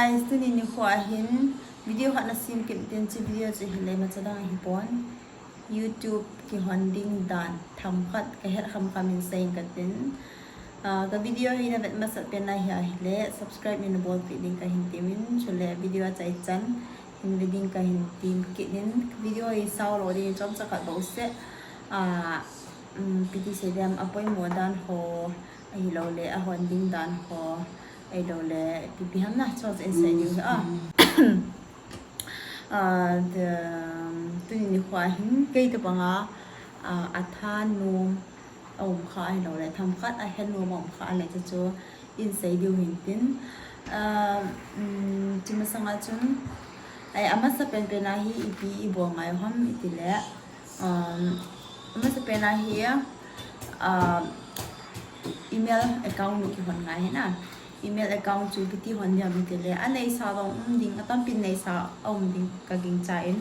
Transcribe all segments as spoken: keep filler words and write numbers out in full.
Guys, tuni nikho ahin video khat na sem kit tin, hiche video chu hileh imacha dang ahipon, YouTube kihon ding dan themkhat kahet khamkham in seiyin katin. Ah, ka video hi navet masat pen ahileh subscribe neina bolpeh ding kahin temin, chuleh video achaichan hin ve ding kahin tem kit in. Video hi sao lou ding chomcha khat bouseh. Ah, um, ipi ti seidem, apoimo dan ho, ahilouleh ahon ding dan ho, ahilouleh ipi ipi ham na, chu chu in sei diu hi a. Ah, tuni nikho ahin kei tobanga, ah, athanom aum kha ahilouleh themkhat ahenom aum kha leh chu chu in sei diu hin tin. Ah, um, hiche masanga chun, ai, amasa penpen a hi ipi ibol ngai u ham itileh, um, amasa pen a hi, um, email account nu kihon ngai hina. Email account chu ipi ti hon ding ham itileh, aneisa jong um ding, atampi neisa aum ding kagingchan,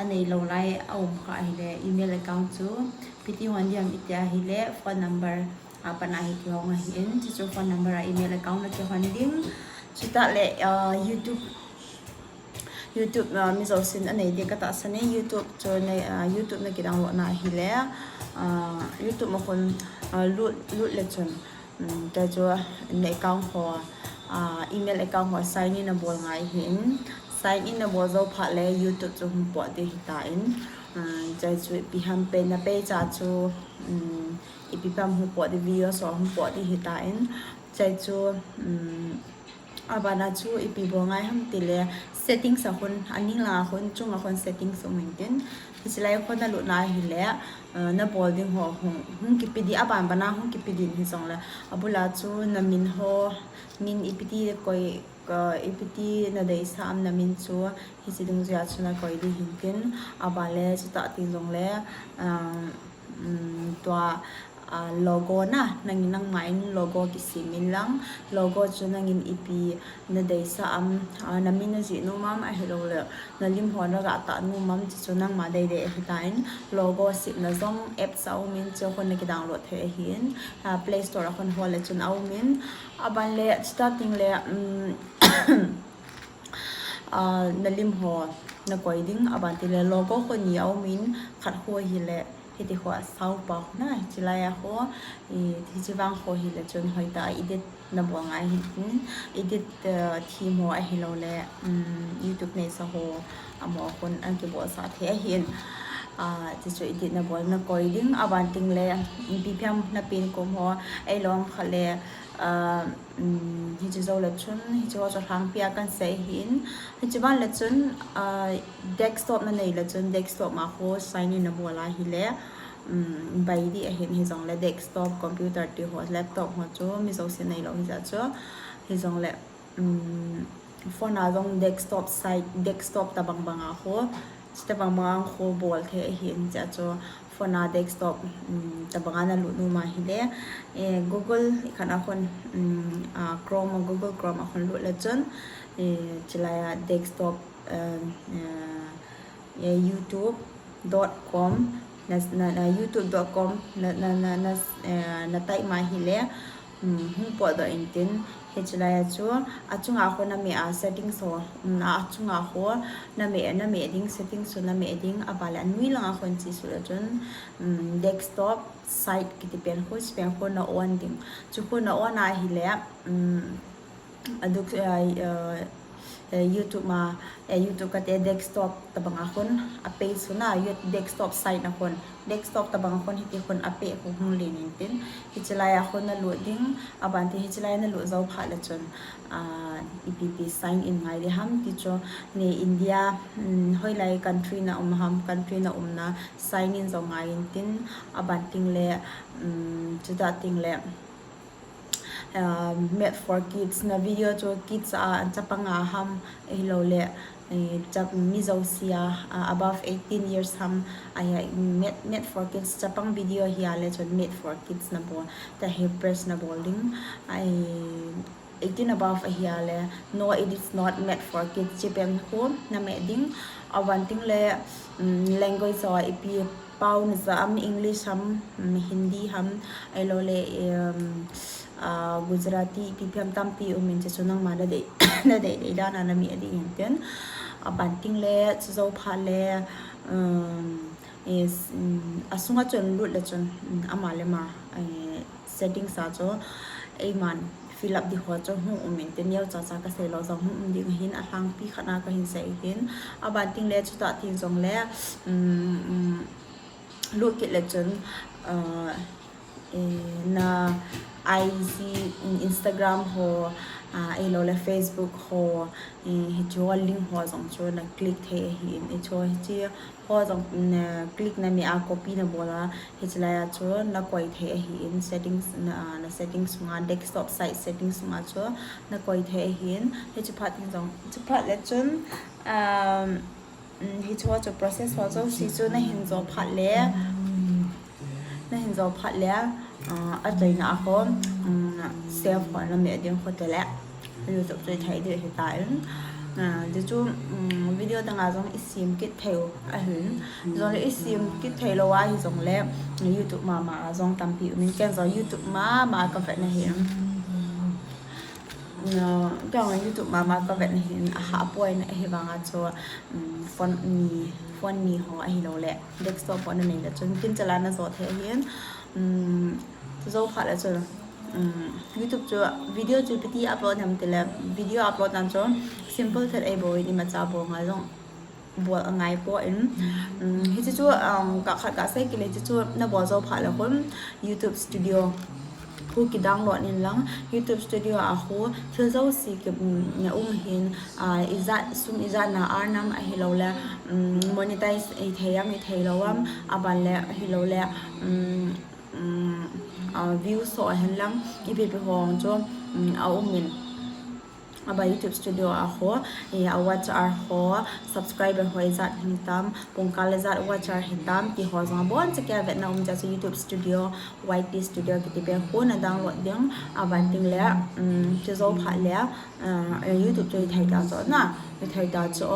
aneilou lai aum kha ahileh email account chu ipi ti hon ding ham iti ahileh phone number a pat a hi kihong ahin, chuchu phone number a email account na kihon ding. Chutah leh, ah, YouTube, YouTube, ah, mi jousen anei ding katahsan e. YouTube chu na, ah, YouTube na kidownload na ahileh, ah, YouTube ma khun, ah, lut, lut leh chun, um, hichu na account ho, ah, email account ho sign in nabol ngai hin. Sign in nabol jou phat leh YouTube chu hung pot ding hitan. Um, hichu ipi ham page, na page a chu, um, ipi ham hung pot ding, video ho hung pot ding hitan. Hichu, um, abana chu ipi bol ngai ham itileh settings a khun, aning langa khun, chunga khun settings um intin. Hiche lai khun nalut na ahileh, ah, nabol ding ho hung, hung kipe ding, aban bana hung kipe ding hijongleh, abula chu namin ho, min ipi ti koi, ka, ipi ti nadeisah am namin chu hiche dungjuia chu nakoi ding hintin. Aban leh chutah teng jongleh, ah, um, tua, ah, logo na, nangin nangma in logo kisem in lang, logo chu nangin ipi nadeisah am, ah, namin najih nom am ahilouleh nalim ho naga tah nom am, chuchu nangma deidei ahitan. Logo semna jong apps a um in, chu khun na kidownload thei ahin, ah, Play Store a khun hol leh chun aum in. Aban leh chutah teng leh, um, ah, nalim ho nakoi ding, aban tileh logo khu ni aum in, khat khu hileh hiti khu asao pa khu na, hiche lai a khu, i, hiche vang khu hileh chun hoitah a edit nabol ngai hin, edit, ah, theme ho ahilouleh, um, YouTube neisa ho, amaho khun akibolsah thei ahin. Ah, chuchu edit nabol nakoi ding, aban teng leh ipi ipi ham na pen kom ho, ahilouleh khat leh, ah, um, hiche jou leh chun, hiche ho chu lhangpi a kan sei hin. Hiche ban leh chun, ah, desktop nanei leh chun, desktop ma khu sign in nabol ahileh, um, bai ding ahin, hijongleh desktop, computer ti ho, laptop ho chu mi jousen neilou hijeh chun, hijongleh, um, phone a jong desktop site, desktop tobang banga khu, chuti tobang banga khu bol thei ahin, hiche chu phone a desktop, um, tobanga nalut nom ahileh, eh, Google, ikhat a khun, um, ah, Chrome, Google Chrome a khun lut leh chun, eh, hiche lai a desktop, eh, eh, eh, youtube dot com, na, na, na youtube dot com na, na, na, na, eh, na type ma ahileh, um, hung potdoh intin, hiche lai a chu, achunga khu nameh a settings ho, um, a, achunga khu nameh, nameh ding, settings chu nameh ding, aban leh anoi langa khun chuti leh chun, um, desktop site kiti pen khu, hiche pen khu na on ding. Chu khu na on ahileh, um, aduk, eh, eh, eh, YouTube ma, eh, YouTube kati, desktop tobanga khun, a page khu na, desktop site na khun, desktop tobanga khun hiti khun a page khu hung len intin. Hiche lai a khun nalut ding, aban teng hiche lai nalut jou phat leh chun, ah, ipi ipi sign in ngai ding ham ti chu, nei India, um, hoilai country na um ham, country na umna sign in jong ngai intin, aban teng leh, um, chutah teng leh, ah, made for kids, na video chu kids a, chapang a ham, ahilouleh, eh, chap-, mi jouse a, ah, above eighteen years ham, ahi, made, made for kids, chapang video hi a leh chun made for kids nabol, tia hi press nabol ding, ai, eighteen above ahi a leh, no, it is not made for kids, hiche pen khu nameh ding, aban teng leh, um, language a ipi pao najah am, English ham, um, Hindi ham, ahilouleh, um, Gujarati ipi ipi ham tampi um in, chuchu nangma nadei nadei dei dan a nameh ding ahin tin. Abanting le chu jou phat le, um, is, um, asunga chun lut le chun, um, ama le ama, eh, settings a chu eiman fill up ding ho chu hung um in tin, neocha cha kasei lou jong hung um ding ahin, alhangpi khat a kahin sei ahin. Abanting le chutah teng jong le, um, um, lut kit le chun, uh, eh, na I G, Instagram ho, ah, ahilou le Facebook ho, eh, hiche ho link ho jong chu na click thei ahin, hiche ho, hiche ho jong, mm, click nameh a copy nabol a, hiche lai a chu nakoi thei ahin, settings, na, na settings sunga, desktop site settings sunga chu nakoi thei ahin, hiche phat in jong, hiche phat le chun, um, um, hiche ho chu process ho jouse chu nahin jou phat le, nahin jou phat le, ah, achaina a ho, um, save ho nameh ding ho te le YouTube chu ithei ding ahitan. Ah, chuchu, um, video dang a jong isem kit thei u ahin. Jongle isem kit thei lou ahi jongle YouTube mama a jong tampi um in, ken jong YouTube mama kavet na ahin. Ken jong YouTube mama kavet na ahin, ahahpoi na ahivang a chu, um, phone ni, phone ni ho ahilou le desktop ho nanei le chun kin chala najo thei ahin. Um, chu jou phat le chun, um, YouTube chu video chu ipi ti upload ham tile, video upload dan chu simple thet ahi bou in, imacha bol ngai jong bol angai poi. Um, hiche chu, um, kah khat kasei kit le, hiche chu nabol jou phat le khun YouTube Studio khu kidownload in lang, YouTube Studio a khu thil jouse ki, um, na um ahin, ah, ijat sum ijat na earn am ahilou le, um, monetize ithei am ithei lou am, aban le ahilou le, um, um, ah, views ho ahin lang, ipi ipi ho chu, um, aum in. Aba YouTube Studio a ho, eh, a watch hour ho, subscriber ho ijat hitam, pungkal ijat watch hour hitam ti ho jong abonchan kivetna um jeh a chu YouTube Studio, Y T Studio kiti pen khu na download ding, abanting le, um, chu jou phat le, ah, YouTube chu ithei ta chu na, ithei ta chu,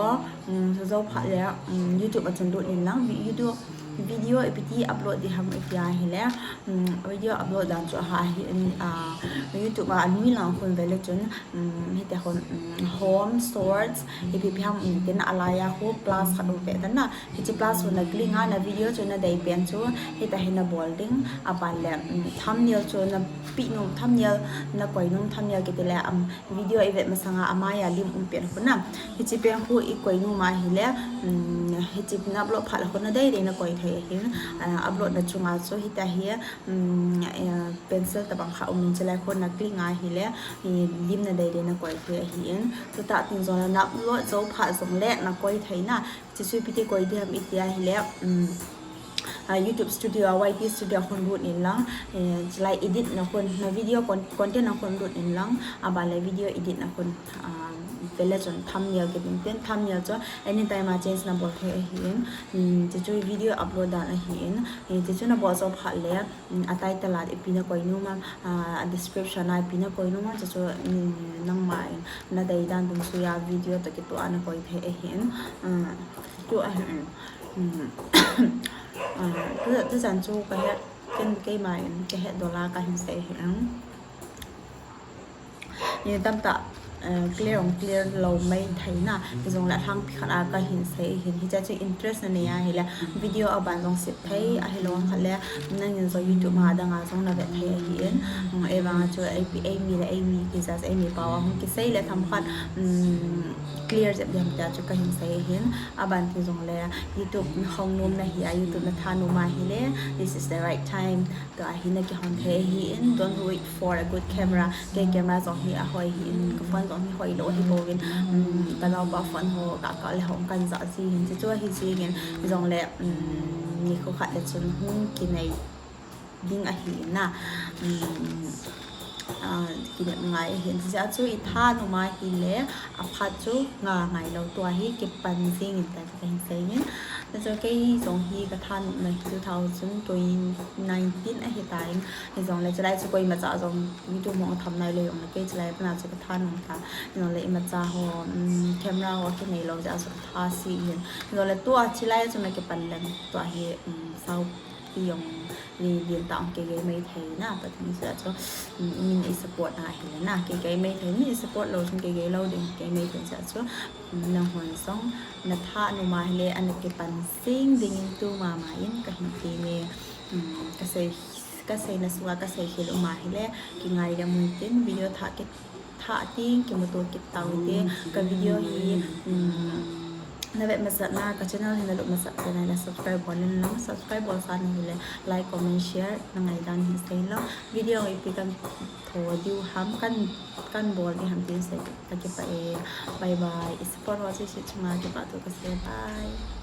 um, chu jou phat le, um, YouTube a chun lut in lang, vi-, YouTube video ipi ti upload ding ham iti ahile, um, video upload dan chu aha hi, ah, YouTube a anoi lang khun ve le chun, um, hiti khun, um, home, shorts, ipi ipi ham um tin, alai a khu plus khat um ve tan na. Hiche plus khu na click a, na video chu nadei pen chu hiti hi nabol ding, aban le, um, thumbnail chu napeh nom, thumbnail nakoi nom, thumbnail kiti le, um, video ivet masang a amai a lim um pen khu na. Hiche pen khu ikoi nom ahile, um, hiche na upload phat le khu nadei dei nakoi thei ahin, ah, upload na chunga chu hiti hi, um, eh, pencil tabang khat um in, chulai khu na click a ahile, eh, lim nadei dei nakoi thei ahin. Chutah teng jong le na upload jou phat jong le nakoi thei na. Hiche chu ipi ti koi ding ham iti ahile, um, ah, YouTube Studio a, Y T Studio a khun lut in lang, eh, chulai edit na khun, na video con-, content a khun lut in lang, aban le video edit na khun, ah, ve le chun thumbnail kiti tin, thumbnail chu anytime a change nabol thei ahin, um, hiche chu video upload dan ahin, eh, hiche chu nabol jou phat le, um, a title a ipi nakoi nom am, ah, a description a ipi nakoi nom am, chuchu, um, nangma in nadei dan dungjuia video toh kitoh a nakoi thei ahin, ah, chu ahin, um, ah, tu, tuchan chu kahet, ken keima in kahet dol a kahin sei ahin. Ni tamtah, eh, clear ong clear lou mai thei na, hijongle alhangpi khat a kahin sei ahin, hiche chu interest nanei ahile, video aban jong sep thei, ahilou khat le, nangin jong YouTube a dang a jong navet thei ahin, um, ahivang a chu eimi, eimi le eimi kijat eimi pao a hung kisei le themkhat, um, clear jep ding ham tia chu kahin sei ahin, abanting jongle YouTube hong nom nahi a, YouTube natha nom ahile, this is the right time. Tua hi nakihon thei ahin, don't wait for a good camera. Kei camera jong hi ahoi ahin, ka phone jong hi hoilou ahi bouvin. Um, ka naopa phone ho, ka kal le hong kan ja ji ahin, chuchu ahi jingin, jongle, um, nikho khat le chun hung kinei ding ahi na. Um, ah, kinep ngai ahin. Chuchu itha nom ahile, aphat chu nga ngai lou, tua hi kipan jingin ta kahin sei in. Chuchu kei jong hi kathanopna hi two thousand twenty nineteen ahitan, hijongle chulai chu koimacha jong YouTube hung tham nailou jongle kei chulai pana chu kathanom ta. Hijongle imacha ho, um, camera ho kinei lou jeh a chu katha ji ahin. Hijongle tua chulai chu nakipan leng tua hi, um, saopi jong Ni din ta ong kei kei mai thei na, Pathen seh chu, um, min i support na hile na, kei kei mai thei, min i support lou chun kei kei lou ding, kei mai thei seh chu, um, nahon jong, na tha nu ma hile, ana kipan sing ding in tu mama in ka hin ti ne, um, ka sei, ka sei na sunga, ka sei khel u ma hile, kingai le mun tin, video tha ki, tha ting, kimuto kit tau te, ka video hi, um, na vet masat na, ka channel hi na lut masat te na le subscribe bol in lang, subscribe bol sa na hile, like, comment, share, na ngai dan hi sei lo. Video ipi kan tho diu ham, kan, kan bol di ham tin sei, ka kipah e. Bye bye. I support ho sisi chunga kipah thu ka sei. Bye.